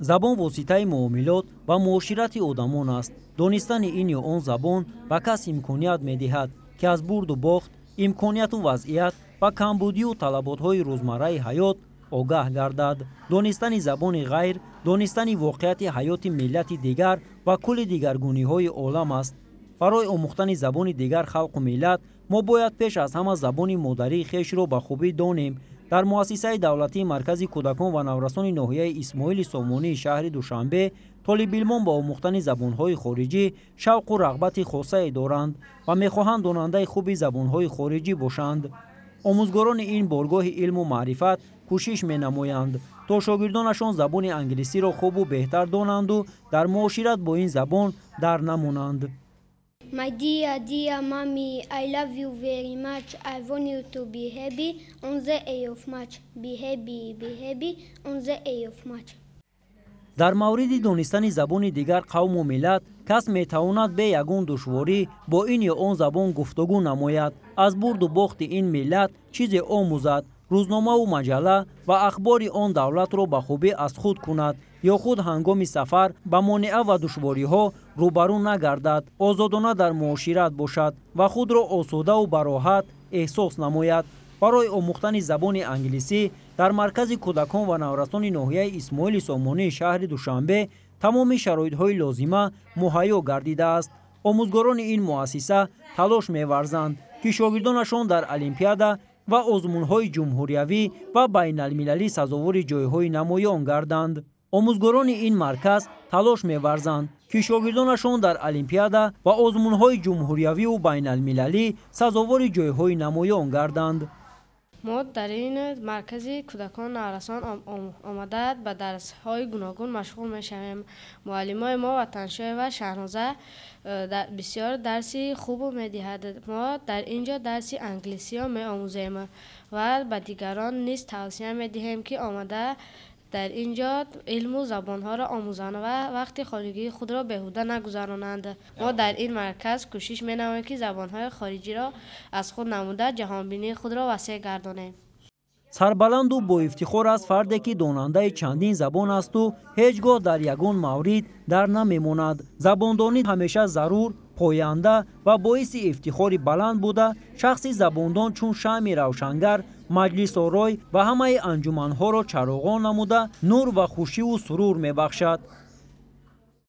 Забон воситаи муомилот ва муоширати одамон аст. Донистани ин ё он забон ба кас имконият медиҳад, ки аз бурду бохт, имконияту вазъият ва камбудию талаботҳои рӯзмарраи ҳаёт огаҳ гардад. Донистани забони ғайр донистани воқеияти ҳаёти миллати дигар ва кулли дигаргуниҳои олам аст. Барои омӯхтани забони дигар халқу миллат мо бояд пеш аз ҳама забони модарии хешро ба хубӣ донем. Дар муассисаи давлатии Маркази кӯдакон ва наврасони ноҳияи Исмоили Сомонии шаҳри Душанбе толибилмон ба омӯхтани забонҳои хориҷӣ шавқу рағбати хосае доранд ва мехоҳанд донандаи хуби забонҳои хориҷӣ бошанд. Омӯзгорони ин боргоҳи илму маърифат кӯшиш менамоянд, то шогирдонашон забони англисиро хубу беҳтар донанду дар муошират бо ин забон дар намонанд. My dear, dear mommy, I love you very much. I want you to be happy on the 8th of March. Be happy, be happy on the 8th of March. Дар мавриди донистани забони дигар қавму миллат кас метавонад бе ягон душворӣ бо ин ё он забон гуфтугӯ намояд, аз бурду бохти ин миллат чизе омӯзад, рӯзномаву маҷалла ва ахбори он давлатро ба хубӣ аз худ кунад ё худ ҳангоми сафар ба монеа ва душвориҳо рӯбарӯ нагардад, озодона дар муошират бошад ва худро осудаву бароҳат эҳсос намояд. Барои омӯхтани забони англисӣ дар Маркази кӯдакон ва наврасони ноҳияи Исмоили Сомонии шаҳри Душанбе тамоми шароитҳои лозима муҳайё гардидааст. Омӯзгорони ин муассиса талош меварзанд, ки шогирдонашон дар олимпиада ва озмунҳои ҷумҳуриявӣ ва байналмилалӣ сазовори ҷойҳои намоён гарданд. Омӯзгорони ин марказ талош меварзанд, ки шогирдонашон дар олимпиада ва озмунҳои ҷумҳуриявиву байналмилалӣ сазовори ҷойҳои намоён гарданд. Мо дар ин маркази кӯдакон наврасон омада ба дарсҳои гуногун машғул мешавем. Муаллимои мо Ватаншоева Шаҳноза бисёр дарси хубу медиҳад. Мо дар ин ҷо дарси англисиро меомӯзем ва ба дигарон низ тавсия медиҳем, ки омада дар ин ҷо илму забонҳоро омӯзанд ва вақти холигии худро беҳуда нагузаронанд. Мо дар ин марказ кӯшиш менамоем, ки забонҳои хориҷиро аз худ намуда, ҷаҳонбинии худро васеъ гардонем. Сарбаланду боифтихор аст фарде, ки донандаи чандин забон асту ҳеҷ гоҳ дар ягон маврид дар намемонад. Забондонӣ ҳамеша зарур, поянда ва боиси ифтихори баланд буда, шахси забондон чун шамъи равшангар маҷлисорой ва ҳамаи анҷуманҳоро чароғон намуда, нур ва хушиву сурур мебахшад.